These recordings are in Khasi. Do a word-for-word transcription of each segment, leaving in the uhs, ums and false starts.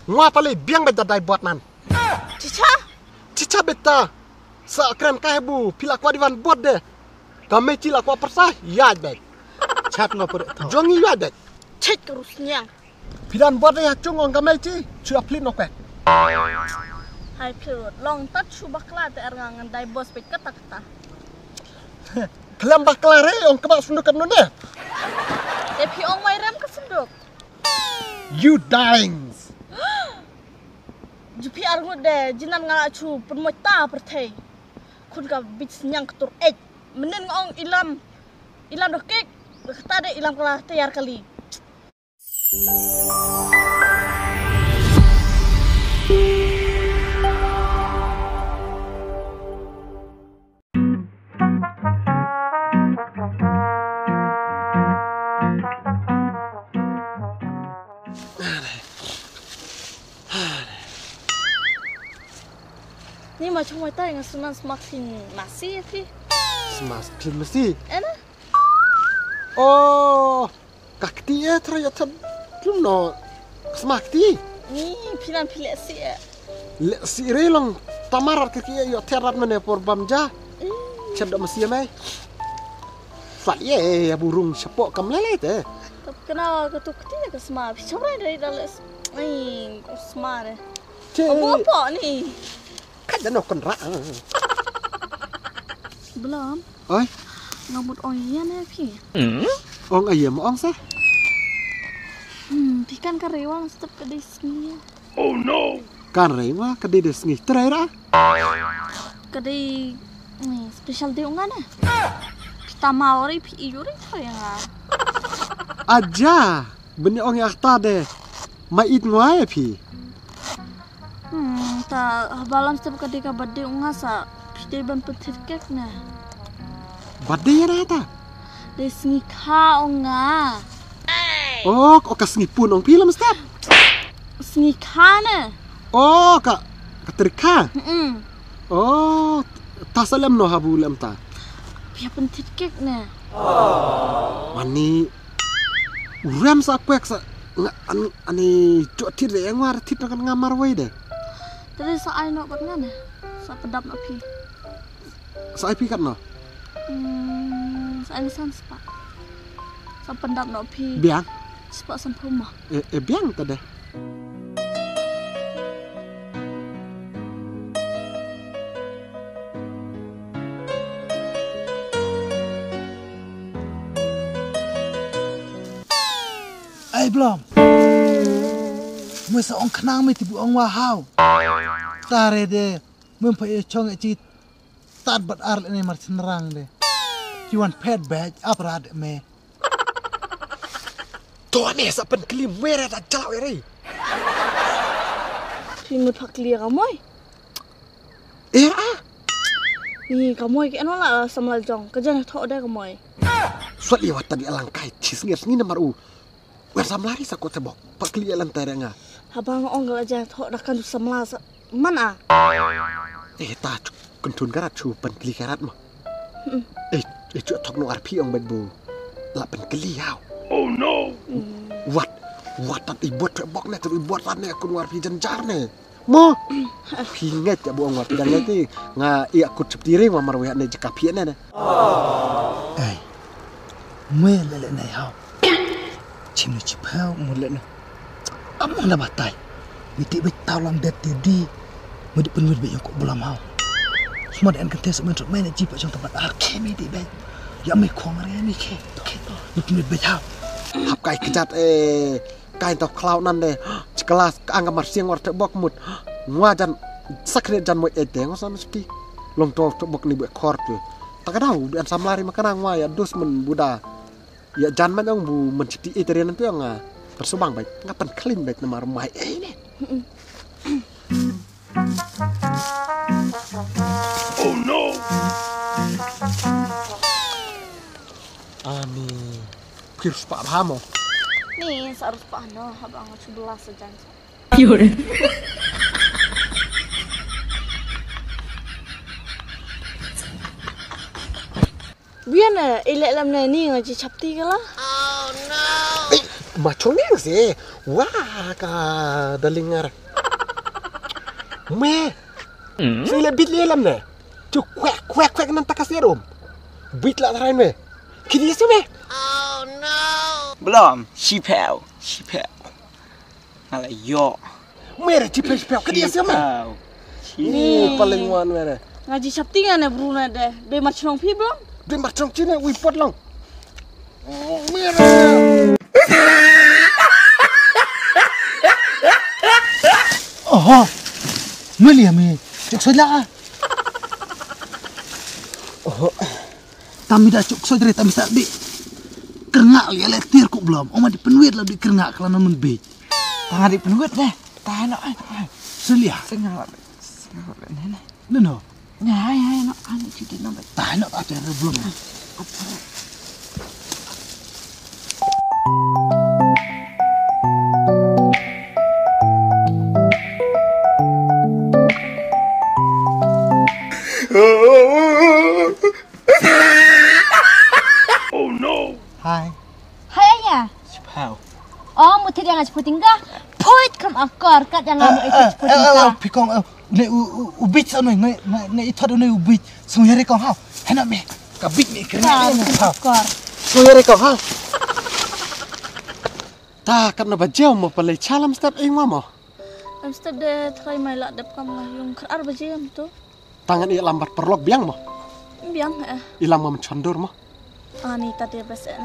Ngwa pale biang bad da dai bot nan. Chicha? Chicha beta. Sa kren kai bu pila kwa divan bot de. Kami chi la kwa persah ya bad. Chat ngo per tho. Jong i ya bad. Chet ka rusnyang. Pidan bot ya chung ong kamai chi. Chu aplit no kwet. Hai pil long tat chu bakla te er ngang dai bos pet kata kata. Klam bakla re ong kaba sunduk kan nune. Te phi ong wai rem ka sunduk. You dying. Ju phi arngut de jinan nga la chu pun mo ta perthei. Khun ka bit snyang ketur ek. Menen nga ong ilam. Ilam do kek. Kata de ilam kala tayar kali. Ni ma chung mai tai nga sunan smakin nasi ya phi. Smakin nasi? Ena? Oh, ka kti e tra ya thad dum no smakti. Ni phi nan phi leh si e. Leh si re long tamar ka ki e yo thad rat mane por bam ja. Chad da masi mai. Fat ye ya burung shapo kam lele te. Tap kena ka tu kti ka sma phi chawrai dai da leh. Ai ko sma re. Che. Abu apa ni? Ka jano kan ra. Belum. Oi. Nga mut ong ïa ne phi. Ong aïa mo ong sa. Hmm, phi kan ka rewang step ka dei sngi. Oh no. Kan rewa ka dei dei sngi trai ra. Ka dei ni special day ong ne. Kita mau ri phi yu ri trai nga. Aja. Bini ong ïa ta de. Ma it ngwa ïa phi. Hmm, ta haba lam step ka dei ka birthday ong nga sa phi dei ban pynthir kek ne. Birthday ïa na ta? Dei sngi kha ong nga. Oh, oh ka sngi pun ong phi lam step. Sngi kha ne. Oh, ka ka trik kha. Hmm. Oh, ta sa lem no habu lem ta. Phi pynthir kek ne. Mani Urem sa kwek sa nga an ani chok thit re ngwar thit na kan nga marwei de. Tadi sa ai no bat nga ne. Sa pedap no phi. Sa ai phi kat no. Hmm, sa ai san spa. Sa pendap no phi. Biang. Spa sempurna. Eh, eh biang tadi. Ai blom. Mui sa ong khnang me tibu ong wa hau. Tare de mui pha e chong e chi. Tad bat ar le ne mar chenrang de. Ki wan phet bej ap rad me. To ne sa pen kli mui re ta jalaw ere. Phi mut phak kli ka mui. Eh ah. Ni ka mui ke ano la samla jong ka jan tho de ka mui. Swat i watan i alang kai chis ngir sngi na mar u. Wer samla ri sa ko te bok. Phak kli alang tai re nga. Haba nga ong ka jan tho da kan samla sa man a. Eh ta kun thun karat chu pen kli karat ma. Eh eh chu thok no arphi ong bet bu. La pen kli hau. Oh no. Wat wat tat i bot bok ne tu i bot tat ne kun arphi jan jar ne. Mo. Phi ngai te bu ong wa phi dang ngai te nga i akut chepti re wa mar wa ne jaka phi ne ne. Ei. Mwe le le nai hau. Chim ni chipau mo le ne. Amo na batai. Mi ti be tau lam det ti di. Mo di pun be yong ko bulam hau. Semua de en kente semen mai ne jipa jong tempat ar ke mi ti be. Ya mi khong re mi ke. Ke. Mi pun be hau. Hap kai kejat eh. Kain to khlaw nan de. Chiklas ka ang ka mar siang war te bok mut. Ngwa jan sakre jan mo ete ngo san ski. Long to te bok ni bu khor tu. Ta ka dau bi an samlari ma ka nang ngwa ya dus men buda. Ya jan man ong bu men chiti ete rian tu nga. Persubang baik nga pen klim baik na mar mai eh ne. Oh no. Ani. Phi ruspah bha mo? Ni sa ruspah no haba nga chu bla sa jan. Bian eh ilek lam ne ni nga ji chapti kala. Eh, ma chong ne se. Wah, ka dalingar. Me. Sila bit le lam ne. Chu kwek kwek kwek nan taka serum. Bit la trai me. Kidi su me. Blom, shiphew, shiphew. Ala yo. Me re chiphew chiphew. Kidi su me. Shiphew. Ni paling wan me re. Ngaji shapti nga ne bruna de. De marchnong phi blom. De marchnong chine wi pot long. Oho. Meli ami. Chuk soja. Oho. Tami da chuk soj re tami sa di. Kerngak li ale tir ku blom. Oma di penwit la di kerngak kala namun bi. Tanga di penwit deh. Tahan ai. Selia. Sengal. Sengal ne. No, no. Ngai, ngai, no, anu cuti no. Tahan no, ada belum. Oh no. Hai. Hai aya. Sipau. Oh, mutit yang aja puting ka. Put kam akor kat yang amu itu puting ka. Pikong, ne u u u bit sa noi, ne ne ithot noi u bit. Sung yare kong hau. Hena me. Ka bit me kena. Akor. Sung yare kong hau. Ta kat na bajau mo palai chalam step ing mo. Am step de try mai la dep kam la yung kar ar bajau tu. Tangan i lambat perlok biang mo. Biang eh. I lam mo menchondur mo. Ani tade bes eh.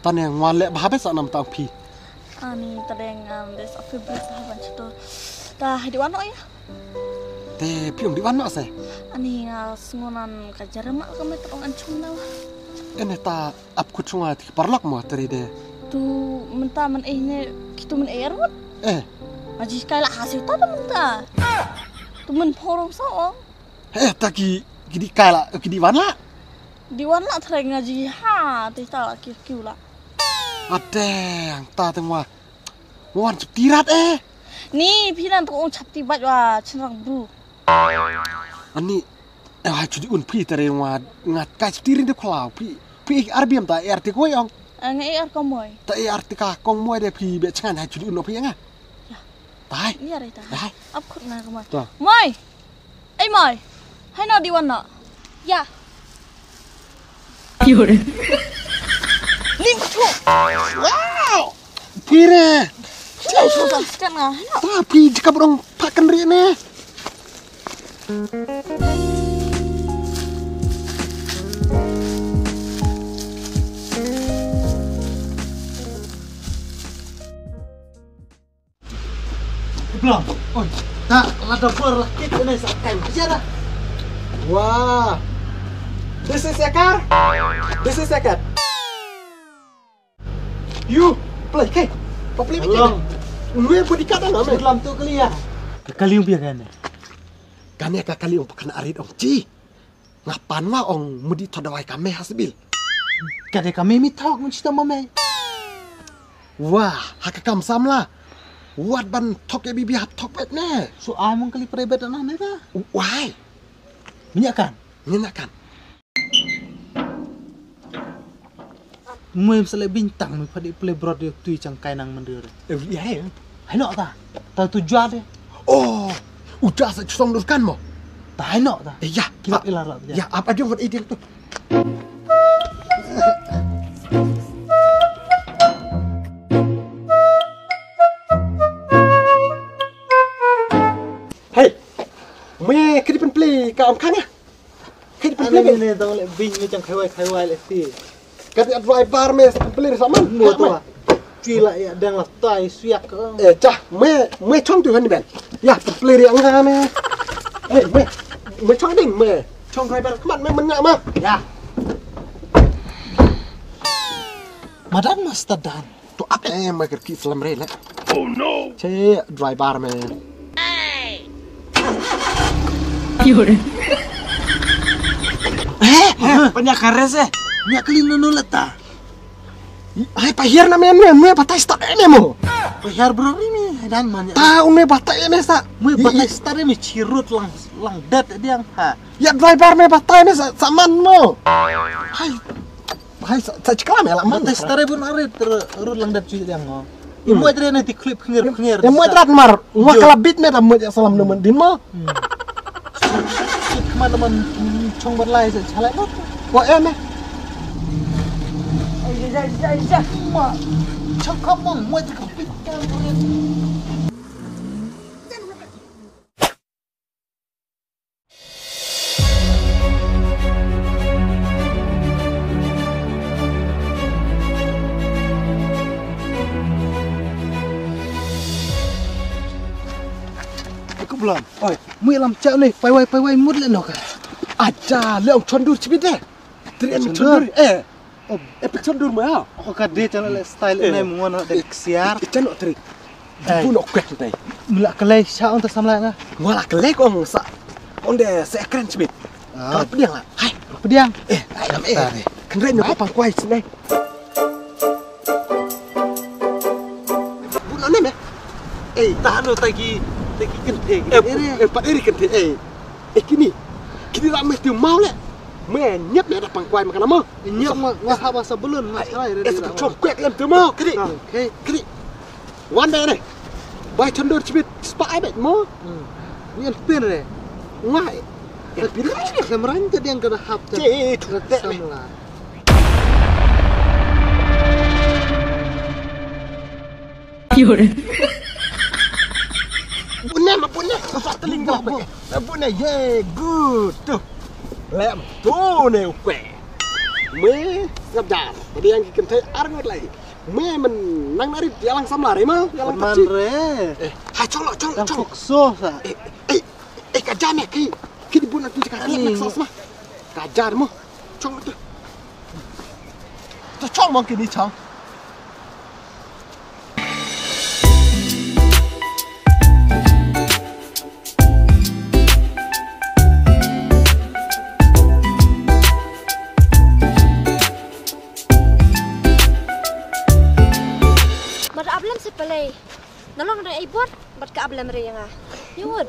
Tane ngwale bahabes anam tang phi. Ani tade ngam des afi bes haban chito. Ta hadi wano ya. Te phi um di wano se. Ani nga sngonan ka jarama ka met ong an chum na. Ene ta ap ku chunga ti parlok mo tari de. Tu menta man eh ne kitu man eh rut. Eh. Aji kai la hasil ta menta. Tu man porong so ong. He ta ki ki di kai la ki di wan la. Di wan la threng aji ha ti ta la ki ki la. Adeng ta teng wa. Wan chap tirat eh. Ni phi nan tu ong chap ti bat wa chenrang bru. Ani eh hai chudi un phi tare wa ngat kai chap tirin de khlau phi phi ar biam ta er ti koi ong. Nga er ko moi. Ta er ti ka kong moi de phi be chengan hai chudi un phi nga. Tai. Iya re ta. Hai. Ap khut na ko moi. Moi. Ei moi. Hai no di wan no. Ya. Lim chu. Wow. Pire. Chai chu ta stan nga. Hai no. Ta pi jika brong pakan ri ne. Blom. Oi. Ta la da bor la kit ne sa kai. Jara. Wah. This is a car. This is a car. You play kai. Play kai. Long. Ngue bodi kata na me. Blom tu kali ya. Kali biar kan. Kane ka kali ong pakan arit ong chi. Nga pan wa ong mudi thot dawai ka me ha sibil. Ka de ka me mi thok mun chita mo me. Wah, ha ka kam samla. Wat ban thok e bibi hap thok pet ne. So ai mong kali prebet na ne ka. Wai. Minyak kan? Minyak kan. Mui msale bintang mui phadi ple brot dio tui chang kai nang mandir. Eh, ya ya. Hai no ta. Ta tu jua de. Oh, udah sa chusong dur kan mo. Ta hai no ta. Eh, ya. Kilap ilar la. Ya, apa dia buat idea tu? Hey, mui kedipan play ka ong kang ya. Kit pynplay ne dong le bing ne chang khaiwai khaiwai le ti. Kat ya driver me sa pynplay sa man. Mo to. Chui la ya dang la tai suyak. Eh chah me me chong tu han ben. Ya pynplay ri anga me. Eh me me chong ding me. Chong driver khmat me men ma. Ya. Madan master dan. To ap eh ma ker ki slam re le. Oh no. Che driver me. Eh, panya kares eh. Nya kali no no leta. Hai pahir na me me me batai start eh mo. Pahir bro ni mi dan manya. Ta une batai me sa. Me batai start me chirut lang lang dat diang ha. Ya driver me batai me sa man mo. Hai. Hai sa chikla me la man. Batai start bun arit rut lang dat chu diang mo. Imo atre na ti klip khnger khnger. Imo atre mar. Imo kala bit me da mo salam naman din mo. Kit kman naman chong berlai sa chalai mo. Wa em eh. Ai ja ja ja. Ma. Chong kapong mo atre ka bit kan. Ai ku blam. Oi, mui lam chak ni, pai wai pai wai mut le nok. Aja le ong chon dur chibit de. Tri an chon dur. Eh. Eh, picture dur ma. Oh, ka de channel le style ne mo na de ksiar. Channel tri. Ai. Bu no kwek tai. Mula kelai sha on ta samla nga. Wala kelai ko sa. On de se kren chmit. Ka pdiang la. Hai, pdiang. Eh, ai lam eh. Kren no pang kwai sne. Bu no ne me. Eh, ta no ta ki ta ki kenthe. Eh, pat eri kenthe. Eh. Eh kini. Kini la me tu mau le. Me nyep le da pang kwai ma kana mo. Nyam nga, nga haba sa belun nga salai re. Es ka chom kwek lem tu mo kri. Kri. Wan dai re. Bai chon dur chibit spa ai bet mo. Ni an pin re. Nga. An pin re. Lem ran te diang kada hap te. Che tu te. Samla. Bune ma bune. Apa teling gelap. Bune ye good tu. Lem tu ne ukwe. Me ngap jar. Tadi yang kikim tai ar ngot lai. Me men nang narit ya lang samla re ma. Ya lang man re. Eh, ha chong lo chong chong. Kok so sa. Eh, eh, eh ka jam ya ki. Ki di bun tu ka ki nak sos ma. Ka jar mo. Chong tu. Tu chong mo ki ni chong. Bad ablem se pelei. Nalong da ei bot bad ka ablem re nga. Yud.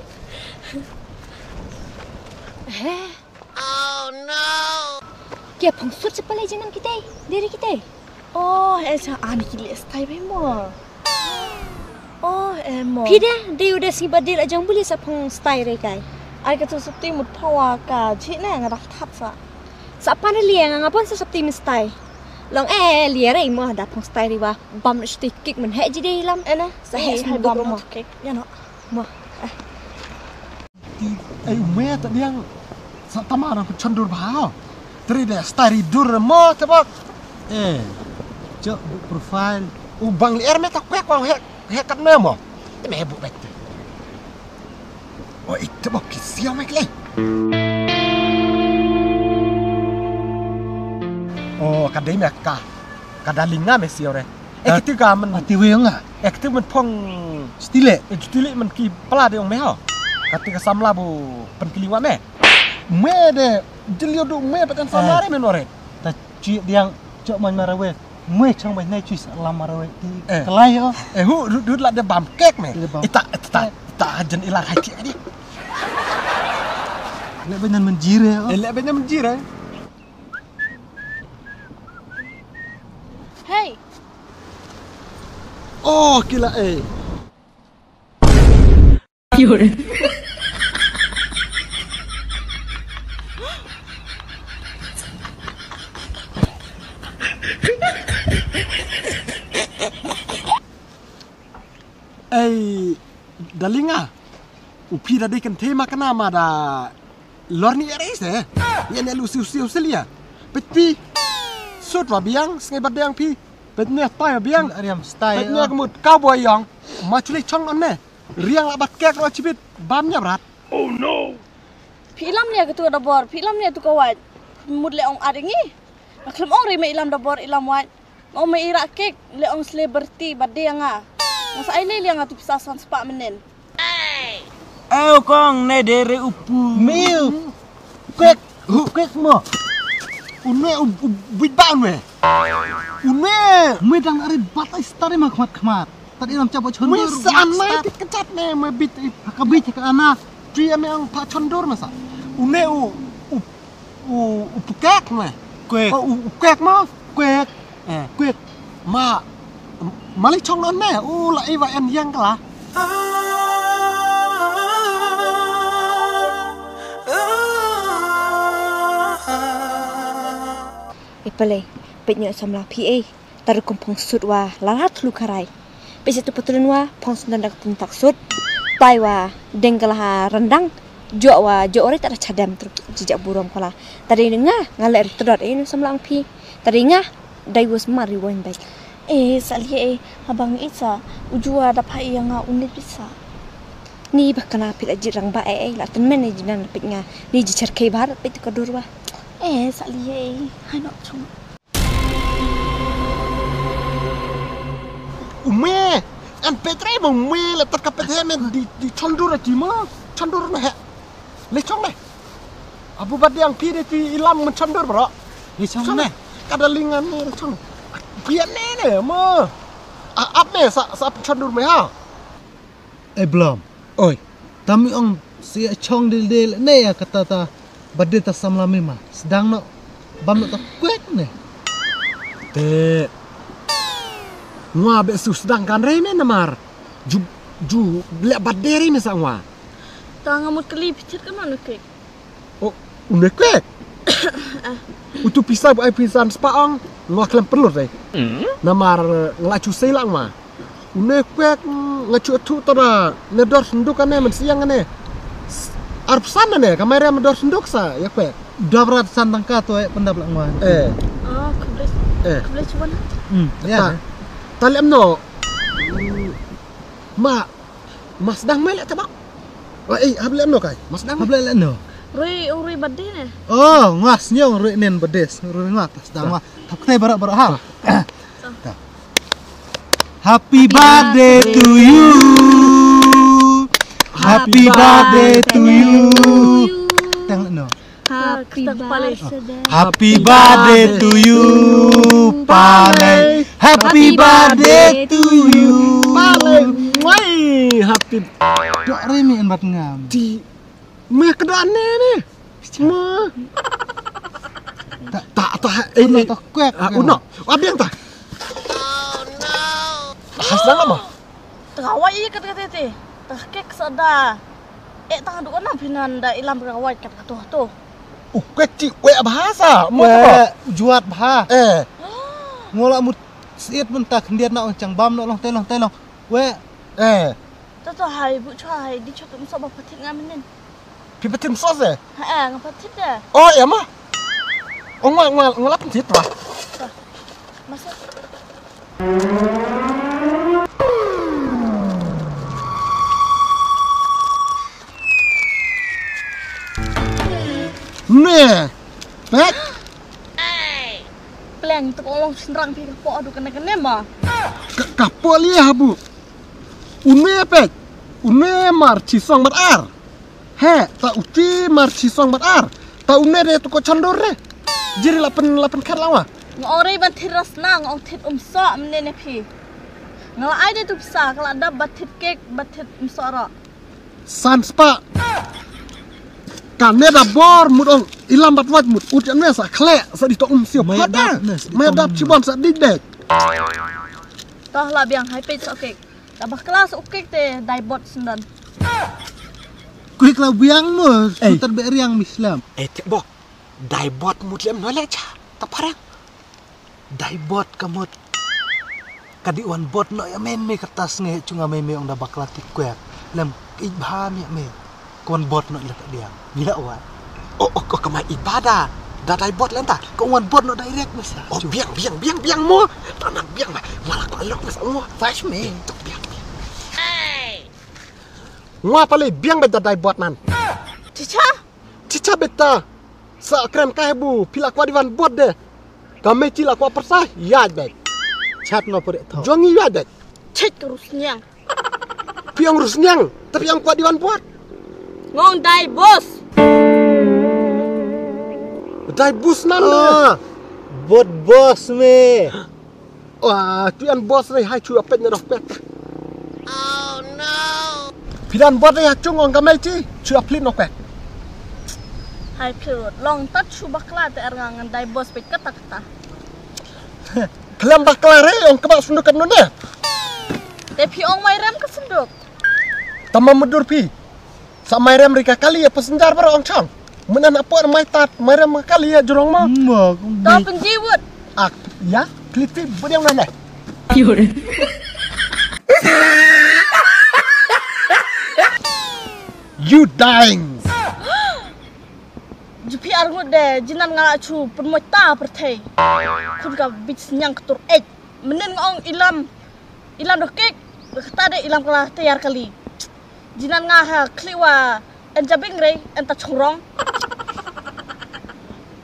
He. Oh no. Ke phong sut se pelei jinam kitai. Deri kitai. Oh, eh, sa ani ki le stai bai mo. Oh, eh, mo. Phi de, de u de si badir ajang buli sa phong stai re kai. Ai ka tu sati mut phawa ka ji ne nga dak thap sa. Sa pan le nga nga pon sa sati mi stai. Long eh le re mo da phong stai re wa. Bam sti kik men he ji de lam. Eh, na. Sa he hai bam mo. Kik. Ya no. Mo. Eh. Ti, eh, u me ta diang sa tama nang pynchon dur bha. Tri de stari dur mo te bok. Eh, chok bu profile. U bang li er me ta kwek wang hek, hek kat me mo. Te me bu bek te. O ik te bok ki siaw me kle. O ka dei me ka. Ka dalinga me siaw re. Eh, kiti ka men. Ati wei nga. Eh, kiti men phong. Stile. Eh, stile men ki pala de ong me ha. Kati ka samla bu pen kili wa me. Me de jilio du me peten samla re men ore. Ta chi diang chok man marawe. Me chang bai nai chi lam marawe. Ti kelai o. Eh, hu dud la de bam kek me. Ita ita ita jen ilang hai kek di. Le benan menjire o. Eh, le benan menjire. Hey. Oh, kila eh. Ei, darling ah. U phi da dei kynthei ma kane ma da lor ni er ise. Ngan ne lu siu siu selia. Pet phi. Sut wa biang, sngai bat dang phi. Pet ne tai wa biang. Ariam stai. Pet ne kemut cowboy yong. Ma chuli chong non ne. Riang la bat kek ro chibit. Bam nya brat. Oh no. Phi ilam ne katu da bor, phi ilam ne tu ka wai. Mut le ong aringi. Maklum ong ri me ilam da bor ilam wai. Mo me ira kek le ong celebrity ba de nga. Nga sa ai le liang atu pisa san spah menen. Au kong ne de re upu. Miu. Kek, hu kek mo. Une u bit ba une. Une. Me dang ari bat ai stari ma khmat khmat. Tadi ram chap chon. Me san mai ti kechat me me bit. Ka bit ka ana. Tri me ang pa chon dur masa. Une u u U, u pekek me. Kwek. Oh, u, u kwek mo? Kwek. Eh. Kwek. Ma. Mali chong non ne, u la i wa en yang kala. E pale, peit nyo samla phi e. Tar kum phong sut wa la la thlu kharai. Peit sa tu patlun wa phong sut da ka pun tak sut. Pai wa deng kala ha rendang. Jo wa jo ore tar chadem truk jijak burom kala. Tadi nga nga le ri tedot e nu samla ang phi. Tadi nga dai was mari wan bai. Eh, sali eh, habang isa, ujua da pha iya nga unit bisa. Ni ba kana pit aji rang ba eh, eh, la ten men eh jinan pit nga. Ni ji cherkei bar pit ka dur wa. Eh, sali eh, hai nok chung. Ume, an petre ba ume la tar ka pet he men di di chandur ati ma, chandur na he. Le chong ne. Abu bad yang pi de ti ilam men chandur bro. Le chong ne. Kada lingan ne le chong. Bian ne ne ma. A ap ne sa sa chandur me ha. E blom. Oi. Tami ong si chong dil dil ne ya kata ta. Bad de ta samla me ma. Sedang no. Bam no ta kwek ne. Te. Ngwa be su sedang kan re me namar. Ju ju le bad de re me sa ngwa. Ta nga mut kali pichit ka manu kek. Oh, une kwek. Utu pisa bu ai pisa spa ong. Ngwa klem perlu re. Namar ngla chu sei la ngwa. Une kwek nga chu thu tara ne dor senduk ane men siang ane. Arpsan ane kamai re men dor senduk sa ya kwek. Dua berat san tangka tu eh pendap la ngwa. Eh. Oh, kebeli. Eh. Kebeli cuan. Hmm, ya. Ta lem no. Ma, mas dang mai lek tabak. Wah, eh, hab lek no kai. Mas dang. Hab lek no. Rui, ong rui bade ne. Oh, ngas nyong rui nen bade. Rui ngas tas dang ngas. Hab ktai barak barak ha. Happy birthday to you. Happy birthday to you. Tang no. Happy birthday. Happy birthday to you, Palai. Happy birthday to you. Palai. Wai, happy. Dok rimi en bat ngam. Di. Me kedo ane ne. Me. Tak tak tak eh ni. Tak kwek. Uno. Wa biang ta. Has dang lama. Tengawai kat kat te. Tak kek sada. Eh tang duk nang pinan da ilam tengawai kat kat tu tu. Uh, kek ti wek bahasa. Wek juat bah. Eh. Ngola mut siit menta kendiat na ong chang bam no long telong telong. Wek. Eh. Tato hai bu chwa hai di chwa tum so ba patit ngam nen. Pi patit so se? Ha eh, ngam patit de. Oh, ya ma. Ong ma ngwa ngwa la patit wa. Masa. Ne. Pek. Pleng tu ko long senrang pi ka po adu kena kena ma. Ka po li habu. Une pek. Une mar chi song mat ar. He, ta uti mar chi song mat ar. Ta une re tu ko chandor re. Jiri lapen lapen khat lawa. Nga ore ban thir rasna nga ong thir um so mne ne phi. Nga la ai de tu pisa ka la dap bat thir kek bat thir um so ro. San spa. Ka ne da bor mut ong ilam bat wat mut ut ne sa khle sa di to um sio. Maya dap chibon sa dik dek. Toh la biang hai peit sa kek. Da bakla sa kek te dai bot sendan. Kulik la biang mo sutar be riang mislam. Eh te bok. Dai bot mut lem no le cha. Ta parang. Dai bot ka mut. Ka di wan bot no ya men me kertas nge chunga me me ong da bakla ti kwek. Lem ik bha me me. Ka wan bot no ila ta diang. Bila wa. Oh, oh, oh, kama ibada. Da dai bot lenta. Ka wan bot no direct me sa. Oh, biang, biang, biang, biang mo. Tanang biang ma. Wala ko lok me sa mo. Flash me. Biang, biang. Ngwa pale biang beta dai bot nan. Chicha? Chicha beta. Sa kren ka hebu pila kwa diwan bot de. Kame chi la kwa persa ya bek. Chat no pore tho. Jongi ya bek. Chet ka rusnyang. Piang rusnyang, tapi yang kwa diwan bot. Ngong dai bos. Dai bus nan. Ah, bot bos me. Wah, tu an bos re hai chu apet ne dok pet. Oh no. Pidan bot re chung ong kamai chi chu aplit nok pet. Hai plut long tat chu bakla te er ngang dai bos pet kata kata. Khlem bakla re ong kaba senduk kan nune. Te phi ong mai rem ka senduk. Tama mudur phi. Sa mai rem ri ka kali ya passenger baroh ong chong. Mena na por mai tat mai rem ka kali ya jurong ma. Ma kong. To pynjiwut. Ak ya kliti beriang nane. You dying. Ju phi arngut de jinan nga la chu pynmoi ta pyrthei. Khun ka bit snyang ktur ek. Menen nga ong ilam ilam do kek. Kata de ilam kala tayar kali. Jinan nga ha kliwa en jabing rei en ta chungrong.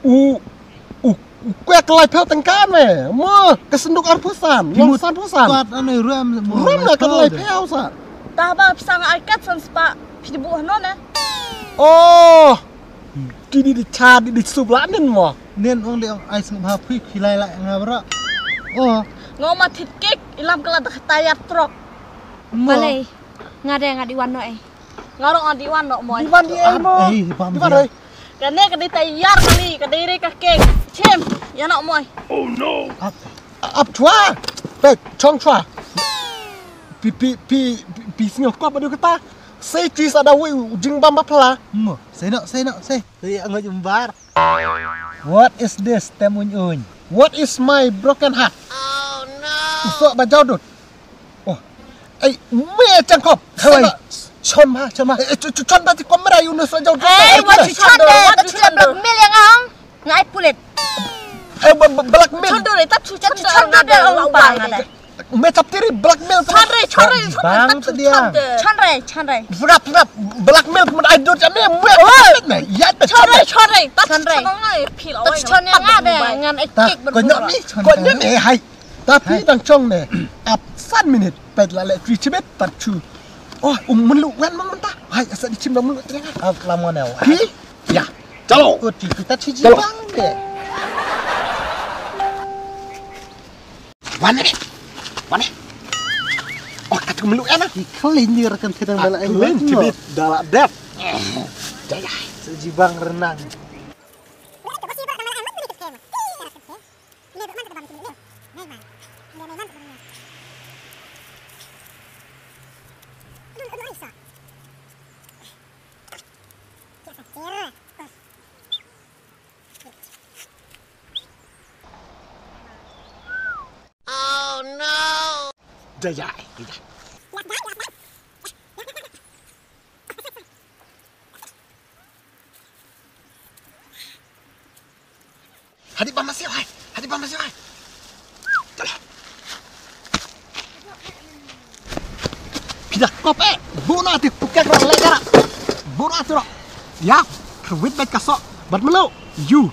U u u kwek lai phel tengkan me. Mo ka senduk arphew san. Long san phew san. Kat ane ram mo. Ram na kan lai phel sa. Tah ba pisa nga ai kat san spa phi di buh hano ne. Oh. Ki di di cha di di sup la nen mo. Nen ong de ong ai sngap ha phi phi lai lai nga bra. Oh. Ngo ma thit kek ilam kala da tayar trok. Mo. Malay. Nga de nga di wan no eh. Nga rong di wan no moi. Di wan di ai mo. Di wan ai. Ka ne ka di tayar kali ka di re ka kek. Chem ya no moi. Ap ap chwa. Pe chong chwa. Pi pi pi pi snyo ko ba du kata. Sei chi sa da wi jing bam ba pla. Mo. Sei no sei no sei. Sei ango jumbar. What is this tem uny uny? What is my broken heart? Usok ba jaw dut. Oh. Ei, me chang kop. Hawai. Chon ma, chon ma. Eh, chon ba ti kom mera yu no so jaw. Ei, wat chon de, wat chon de. Mel yang ang. Ngai pulit. Eh, blackmail. Chon de, tat chon de, chon de. Me tap tiri blackmail. Chon re, chon re, chon re. Bang tat chon de. Chon re, chon re. Rap, rap. Blackmail kum ai dot me me. Ya chon re, chon re. Tat chon re. Ngai pil. Tat chon yang ada ngan ekik. Konyok ni, konyok ni hai. Tapi dang chong ne. Ap san minit pet la le tri chibet tat chu. Oh, um mun lu wan mang ta. Hai asa di chim dang mun lu tengah. Ap lam ngan ne. Hi? Ya. Chalo. Ko ti kita chi ji bang de. Wan ne. Wan ne. Oh, kat mun lu ana. Di khlin ni rakan thedang dala ai. Khlin chibet dala dep. Jaya. Chi ji bang renang. Oh no! Jai jai. Hadi bam masih ai. Hadi bam masih ai. Pida kope. Buna ti pukek ro legara. Buna tu ro. Ya. Kawit bet kaso. Bat melo. You.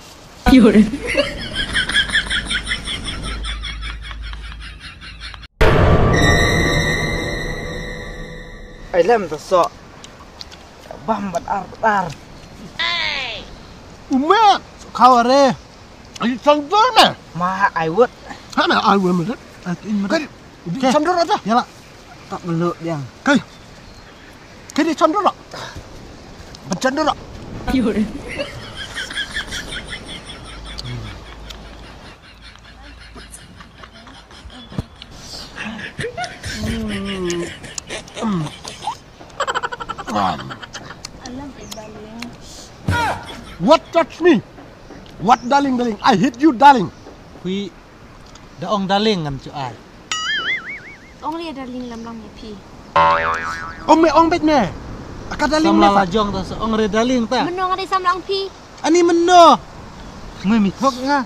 Ai lem ta so. Bam bat ar bat ar. Umat. Khaw are. Ai sandor na. Ma ai wot. Hana ai wot. Ai tin ma. Kan di sandor ata. Yala. Tak melu dia. Kai. Kai di sandor. Bat sandor. What touch me? What darling, darling? I hate you, darling. Phi da ong darling ngan chu ai. Ong re darling lam lang phi. Ong me ong bet me. Aka darling me. Samla la jong ta ong re darling ta. Meno nga dei samla ong phi. Ani meno. Me mi thok nga.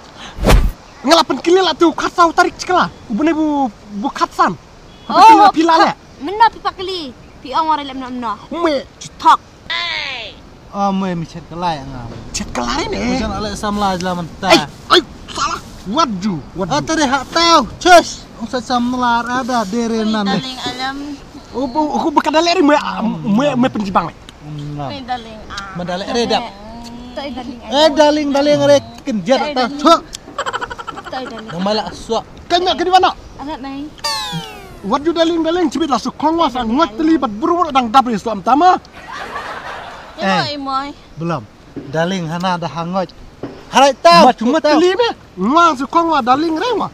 Nga la pynkylli la tu khatsaw tarik chikla. U bne bu bu khatsan. Oh, phi la le. Meno phi pakylli. Phi ong ore lem nom no. Me. Thok. Oh, me mi chet kalai nga. Chet kalai ne. Bukan ale samla jela menta. Ai, ai, salah. What do? What do? Ata de ha tau. Chus. Ong sa samla ada dere nan. Darling alam. Ubu uku bakadale ri me me me penjibang le. Ni darling ah. Madale re dap. Eh darling darling re kenjat ta. Chuk. Nang mala suak. Kanya kedi mana? Anak nai. Wat ju darling darling chibit la su khong wa sa ngat teli bat buru buru dang dap ri su am tama. Imoi imoi. Belum. Darling hana da hangot. Harai tau. Mat mat teli me. Ngwa su khong wa darling re wa.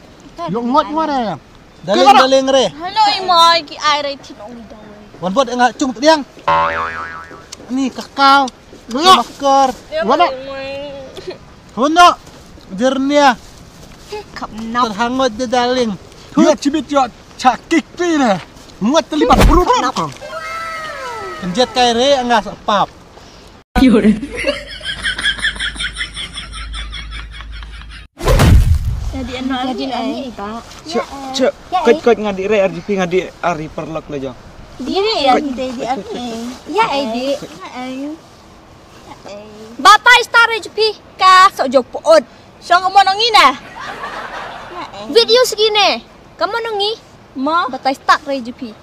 Yok ngot ngot eh. Daling, daling re. Hello, i moi, ki ai re thin ong i dawai. Wan bot nga cung pdiang. Ni kakau. Ngot. Masker. Wan bot. Hono. Jernia. Kap nap. Terhangot de daling. Yok chibit yok chakik pi ne. Ngot terlibat buru buru. Kenjet kai re nga sa pap. Jadi eno jadi ani ba. Cek, cek. Kot kot ngadi re R G P ngadi ari perlok le jong. Diri ya di di ani. Ya ai di. Batai star R G P ka sok jok pot. Song mo nongi na. Video segini. Kamu nongi. Mo batai star R G P. Ya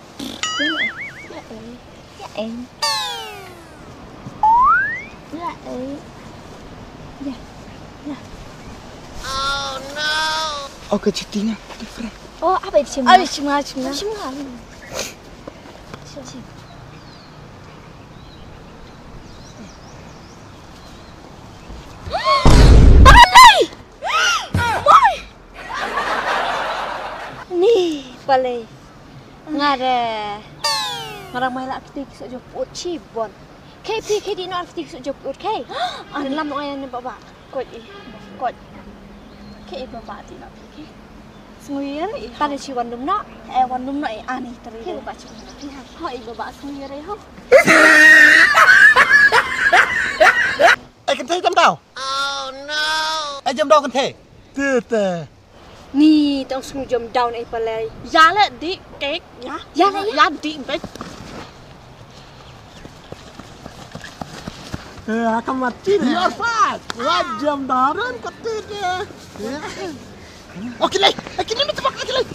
ai. Ya ai. Ya ai. Ya. Ya. Oke, cheating ah. Different. Oh, apa itu? Cimna. Ay, cimna, cimna. Cimna. Balei! Moi! Ni, balei. Nga re. Nga rang mai la kti ki sok jop ut chi bon. Kei phi kei di no kti ki sok jop ut kei. An lam no ayan ni baba. Kot i. Kot. Kei i baba di no kei. Sngui re i. Tare chi wan dum no. Eh wan dum no i ani tari. Kei baba chi. Ho i baba sngui re ho. Ai kynthei jam daw. Oh no. Ai jam daw kynthei. Te te. Ni tang sngewjam daw na i palai. Ya le di kek ya. Ya le ya di bek. Eh, kamat ti ni. Your fight. Wa jam daw ran kate te. Okilai, okilai, minta bak okilai.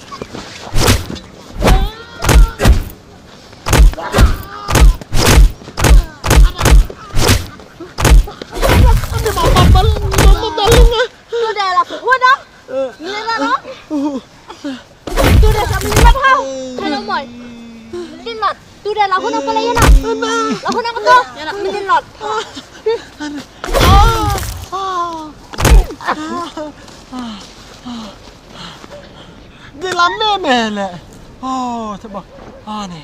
Ande mama bal, mama bal nga. Tu dah lah, huda. Ni lah lah. Tu dah sa minat ha. Kalau moi. Minat. Tu dah lagu nak pala ya nak. Lagu nak betul. Ya nak minat. Di lam ne mele. Oh, coba. Ah ni.